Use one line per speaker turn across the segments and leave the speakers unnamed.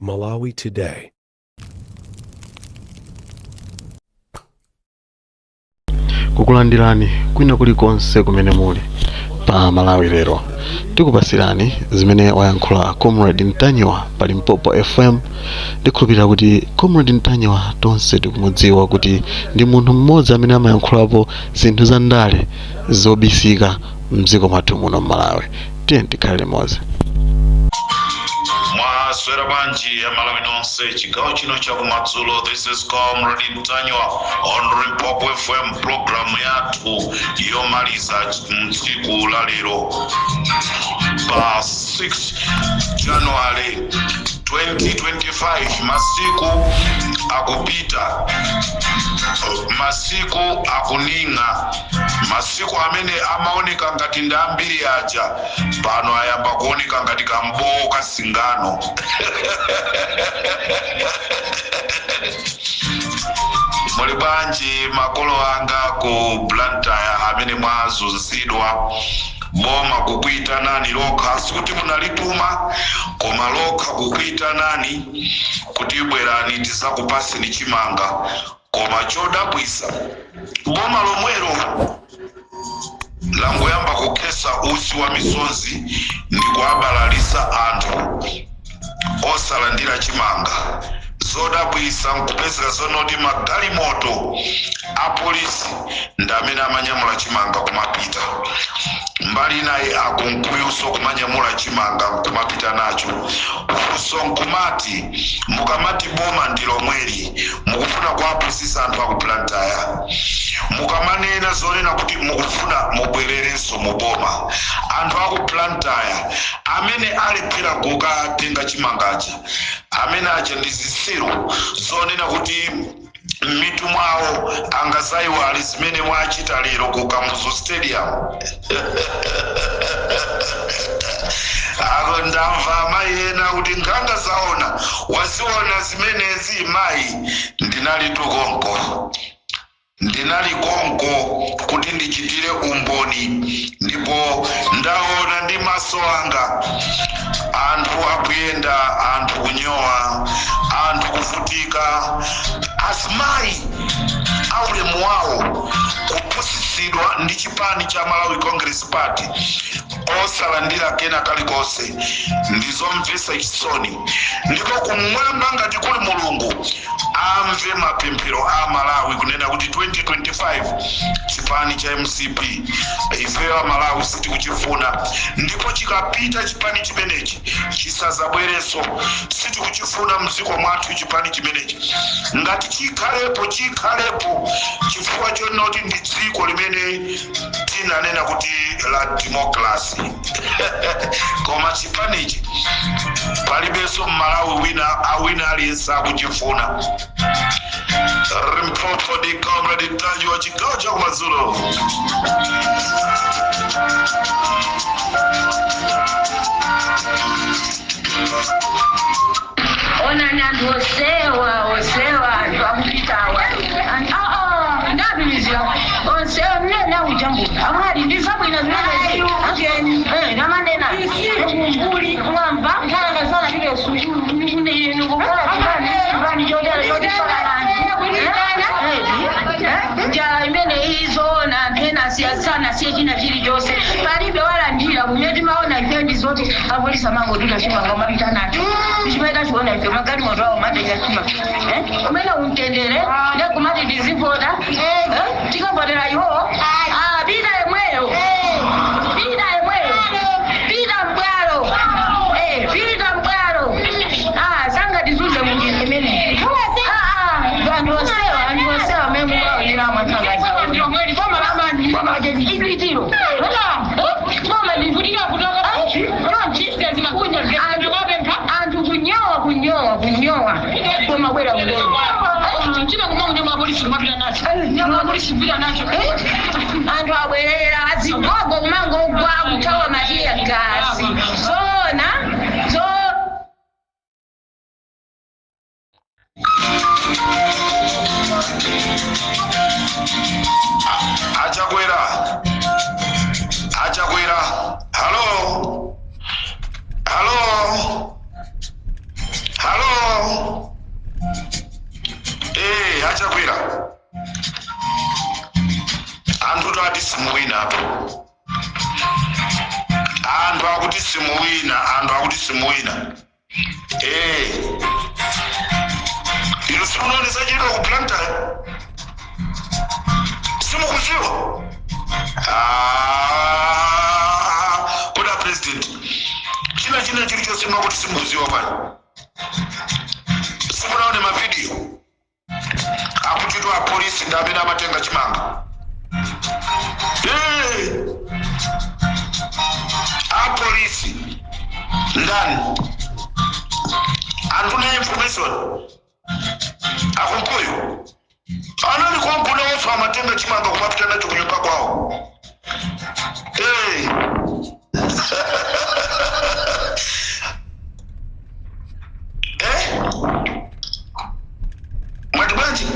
Malawi Today.
Kukulandirani kwina kulikonse kumene muli pa Malawi Lero. Tikupasirani zimene wayankhula Comrade Ntanyiwa pa Limpopo FM. Ndikhulupirira kuti Comrade Ntanyiwa tonse tikumudziwa kuti ndi munthu mmodzi amene amayankhulapo zinthu za ndale zobisika mdziko mwathu muno m'Malawi. Tiye tikhale limodzi.
Mwaswera bwanji Amalawi nonse chigawo chino chakumadzulo? This is Comrade Ntanyiwa on Limpopo FM, program yathu yomaliza mtsiku la lero pa 6 January 2025. Masiku akupita, masiku akuning'a. Masiku amene amaoneka ngati ndi ambiri aja pano ayamba kuoneka ngati kambowo ka singano. Muli bwanji makolo anga ku Blantyre amene mwazunzidwa? Boma kukuitanani lokha, sikuti munalituma, koma lokha kukuitanani kuti bwerani tizakupaseni chimanga. Koma chodabwisa, boma lomwelo langoyamba kukhesa usi wa misonzi ndi kuabalalisa anthu osalandira chimanga. Zodabwisa, nkupezeka zonoti magalimoto apolisi ndi amene amanyamula chimanga kumapita. Mbali inayi, akunkuyuso kumanyamula chimanga kumapita nacho. Funso nkumati, mukamati boma ndi lomweli, mukufuna kuwapusisa anthu aku Blantyre? Mukamanena zonena kuti mukufuna mubwererenso mu boma, anthu aku Blantyre amene alephera kukatenga chimangacha, amene aja ndi zisiru zonena kuti m'mitu mwawo angazayiwale zimene mwachita lero ku Kamuzu Stadium? Ako ndamva amayi ena kuti nkhanga zaona, waziona zimenezi mayi. Ndinali tukonko, ndinali konko kuti ndichitire umboni, ndipo ndaona ndi maso anga anthu akuyenda, anthu kunyowa, anthu kuvutika, azimayi aulemu wawo kupusisidwa ndi chipani cha Malawi Congress Party, osalandira kena kalikonse. Ndizomvetsa chisoni, ndipo kumwamba ngati kuli Mulungu amve mapemphero a Malawi kunena kuti 2025 chipani cha MCP ifeyo a Malawi sitikuchifuna, ndipo chikapita chipani chimenechi chisazabwerenso. Sitikuchifuna mdziko mwathu chipani chimenechi. Ngati chikhalepo, chikhalepo chifukwa chonoti ndi dziko limene tinanena kuti la democracy, koma chipanichi palibenso Mmalawi wina awina aliyense akuchifuna. Limpopo ndi Comrade Ntanyiwa, chigawo cha kumadzulo.
Onani anthu osewa, osewa, anthu akupitawa ndapimizira onsewa mmene akujambula amati ndi zabwino zimenezi namanena kumbuli wamva nkhanga sana pite sukulu kukola chipani, chipani chotera chotifana njala imene izoona. Anthu ena asiyasana siye china chilichonse, palibe walandira. Kumene timaona ife ndi zoti apolisi amangotuta chimanga mapita nacho. Chimene tachiona ife, magalimoto awo matenga chimanga umene umtendere ndikumati tizivota. Tikavotera iwowo? Ah, pita yemweyo, pita yemweyo, pita mbwalo, pita mbwalo. Ah, sangatizunze munjira imene. Ah, ah, anthu osewa, anthu osewa amene mukaonera mwathangaitiro boma anthu kunyowa, kunyowa, kunyowa, komabwera kudeni. Anthu abwerera, azigogo kumangogwa kuthawa ma tear gas. Zona zo.
Achakwera, Achakwera, hello, hello, hello. Achakwera, anthu ati simuwina apo, anthu akuti simuwina, anthu akuti simuwina. Inu simunaone zachitika ku Blantyre? Simukuziwa? Ah, kuda president china china chilichonse makuti simukuziwa pano. Simunaone mavidiyo akutitwa apolisi ndi amene amatenga chimanga? Apolisi ndani? Anthu na information akumkuyu anali kwaguna wonso amatenga chimanga kumapita nacho kunyumba kwawo. Eh? Mwati bwanji?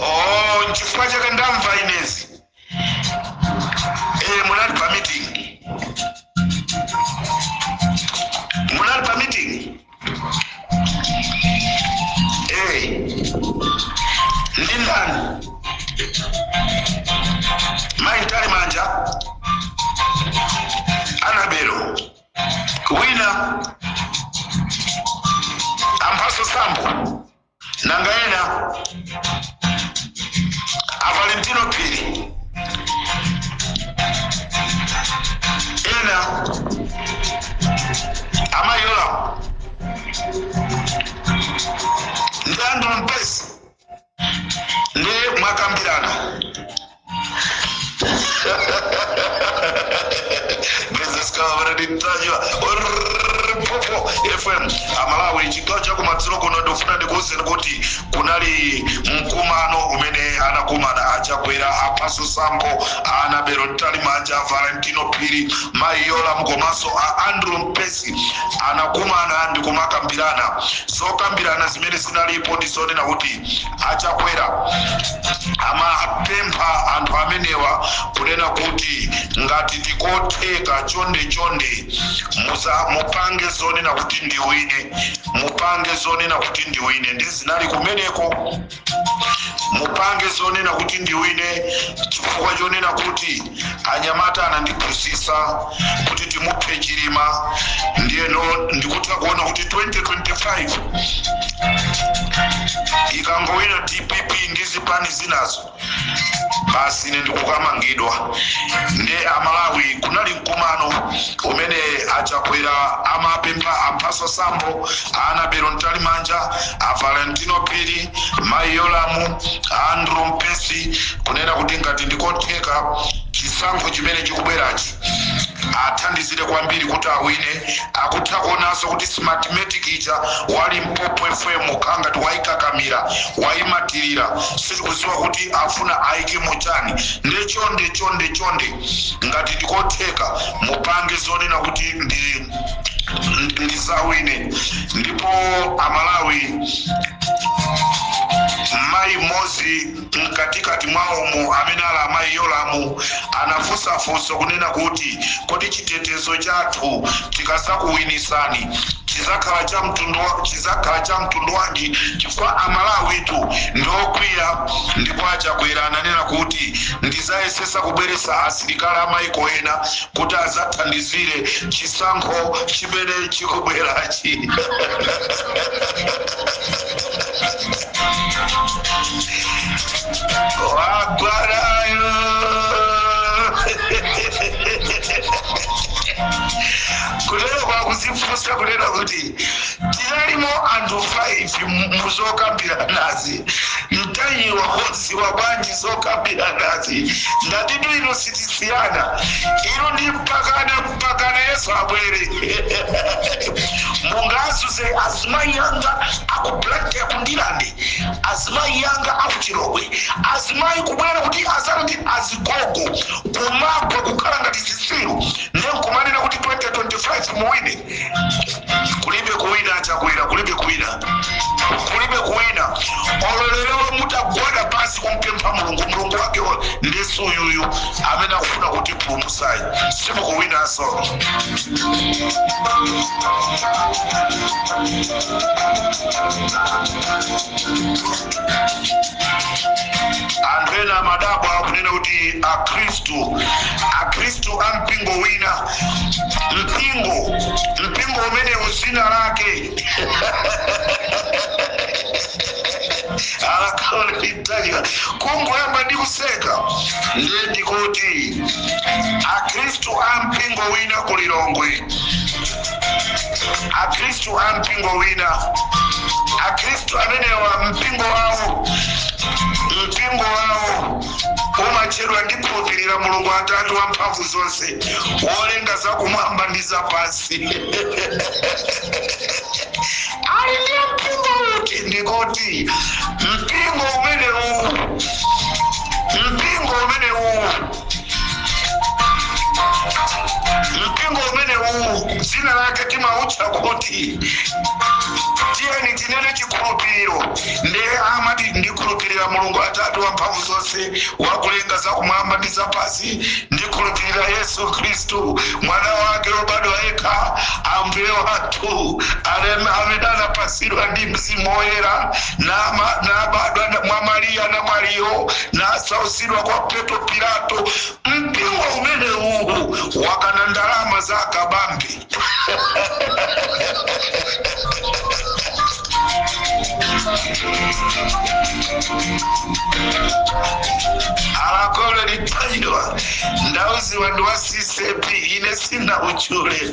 Oh, nchifukwa chake ndamva inezi. Munali pa meeting, munali pa meeting. Ndi ndani? Mayi Mtalimanja, Anabelo, wina Amphaso Sambo, nanga ena a Valentino Phiri, ena amayola ndi Andrew Mpesi, ndi mwakambirana. Mtanyiwa Limpopo FM Amalawi, chigawo chakumadzulo kuno, ndikufuna ndikuwuzeni kuti kunali mkumano umene anakumana Achakwera, Amphaso Sambo, Anabelo Mtalimanja, Valentino Phiri, Mayi Yolamu komanso a Andrew Mpesi. Anakumana ndi kumakambirana. Zokambirana zimene zinalipo ndi zonena kuti Achakwera amapempha anthu amenewa kunena kuti ngati ndikotheka, chonde chonde, muza mupange zonena kuti ndiwine, mupange zonena kuti ndiwine. Ndi zinali kumeneko, mupange zonena kuti ndiwine, chifukwa chonena kuti anyamata anandiphunzitsa kuti timuphe Chilima. Ndiyeno ndikutha kuona kuti 2025 ikangowina DPP ndi zipani zinazo, basi ine ndikukamangidwa. Nde Amalawi, kunali mkumano umene Achakwera amapempha Amphaso Sambo, Anabelo Mtalimanja, a Valentino Phiri, Mayi Yolamu, Andrew Mpesi kunena kuti ngati ndikotheka, chisankho chimene chikubwerachi athandizire kwambiri kuti awine. Akutha kuonanso kuti Smartmatic ija wa Limpopo FM khangati wayikakamira, wayimatirira, sitikuziwa kuti afuna ayike muchani. Nde chonde chonde chonde, ngati ndikotheka, mupange zonena kuti ndizawine. Ndipo Amalawi, mayi mmodzi mkatikati mwawomo amene ali amayi Yolamu anafunsafunsa kunena kuti kodi chitetezo chathu tikazakuwinisani chizakhala cha mtundu wanji? Chifukwa Amalawitu ndiokwiya. Ndipo Achakwera ananena kuti ndizayesesa kubweresa asilikali amayiko ena kuti azathandizire chisankho chimene chikubwerachi. Wagwarayo kutero kwakuzifunsa kunena kuti tinalimo anthu 5 muzokambiranazi, Mtanyiwa woziwa bwanji zokambiranazi? Ndatitu ino sitisiyana, ino ndi mpakana mpakana Yesu abwere. Mungazuze azimayi anga aku Blantyre, kundilande, azimayi anga akuchilobwe, azimayi kubwera kuti azala ndi azigogo kumagwa kukhala ngati zisilu, ndiye nkumanena kuti 2025 muwine. Kulibe kuwina, Achakwera, kulibe kuwina, kulibe kuwina. Ololero mutagwada pansi kumpempha Mulungu, Mulungu wake ndi suyuyu amene akufuna kutipulumutsayi. Simukuwinanso. Anthu ena amadabwa kunena kuti akhristu a mpingo wina, mpingo umenewu dzina lake alakaolitanya kungoyamba ndi kuseka. Ndiye ndikuti akhristu a mpingo wina ku Lilongwe, akhristu a mpingo wina, akhristu amenewa mpingo wawo umatchedwa Ndikhulupirira Mulungu Atate wa mphamvu zonse, wolenga zakumwamba ndi zapansi. Ali ndi mpingo uti? Ndikuti mpingo umenewu dzina lake timautcha kuti, tiyeni tinene, Chikhulupiriro. Ndiye amati, "Ndikhulupirira Mulungu Atate wa mphamvu zonse, wakulenga zakumwamba ndi zapansi. Ndikhulupirira Yesu Khristu, mwana wake wobadwa yekha, Ambuye wathu, amene anapasidwa ndi Mzimu Woyera, nabadwa mwa Mariya namwaliyo, nasausidwa kwa Ponto Pilato." Mpingo umenewu wakana ndalama za Akabambe. Alakole litajwa ndauziwa ndi wa CCAP, ine sina uchule.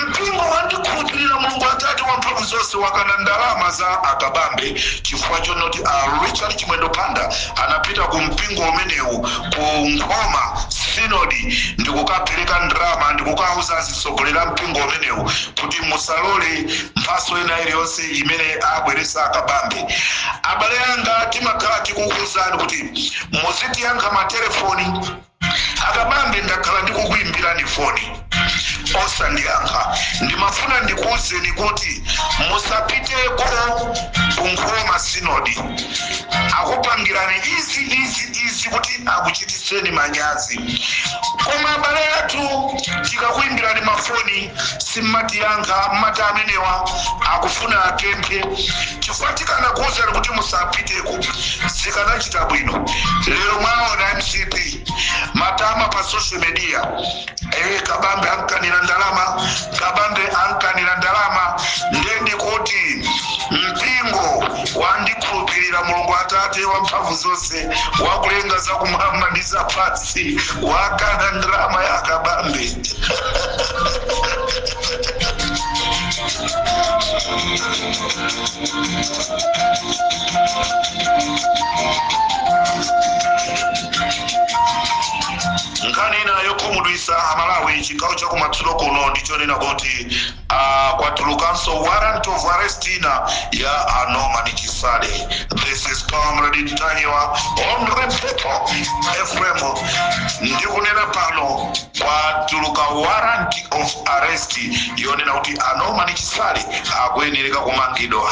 Mpingo wandikhulupirira Mulungu Atate wa mphamvu zonse wakana ndalama za Akabambe chifukwa chonoti a Richard Chimwendo Banda anapita ku mpingo umenewu ku Nkhoma Synod ndikukapereka ndalama, ndikukauza azitsogolera mpingo umenewu kuti musalole mphaso ina iliyonse imene abweresa Akabambe. Abale anga, timakhala tikukuwuzani kuti muzitiyankha matelefoni. Akabambe, ndakhala ndikukuimbirani foni osandiyankha. Ndimafuna ndikuwuzeni kuti musapiteko ku Nkhoma Synod. Akupangirani izi, izi, izi kuti akuchitiseni manyazi. Koma abale athu, tikakuimbirani mafoni simmatiyankha, mmati amenewa akufuna apemphe. Chifukwa tikanakuwuzani kuti musapiteko, zikanachita bwino. Lero mwaona MCP matama pa social media, Kabambe ankanira ndalama, Kabambe ankanira ndalama. Ndiye ndikuti mpingo wandikhulupirira Mulungu Atate wa mphamvu zonse, wakulenga zakumwamba ndi zapansi, wakana ndalama ya Kabambe. Nkhani ina yokhumudwitsa Amalawi chigawo chakumadzulo kuno ndichonena kuti kwatulukanso warrant of arrest ina ya a Norman Chisale. This is Comrade Ntanyiwa on Limpopo FM. Ndikunena pano kwatuluka warrant of arrest yonena kuti a Norman Chisale akuyenereka kumangidwa.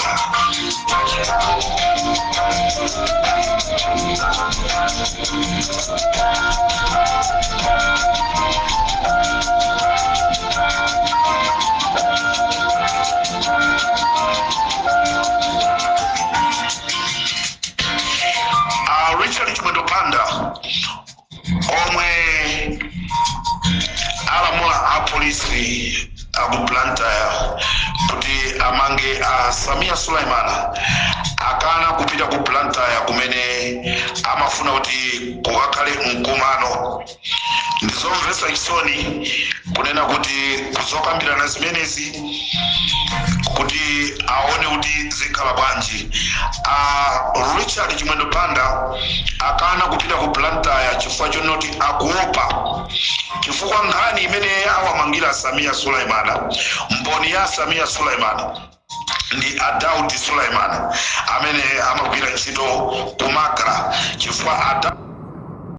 Richard Chimwendo Banda omwe alamula apolisi aku Blantyre kuti amange a Samia Sulaiman akana kupita ku Blantyre kumene amafuna kuti kukakhale mkumano. Ndizomvetsa chisoni kunena kuti kuzokambirana zimenezi kuti aone kuti zikhala bwanji, a Richard Chimwendo Banda akana kupita ku Blantyre chifukwa chonoti akuopa, chifukwa nkhani imene awamangira Samia Sulaiman, mboni ya Samia Sulaiman ndi a Daud Sulaiman amene amagwira ntchito ku MACRA, chifukwa a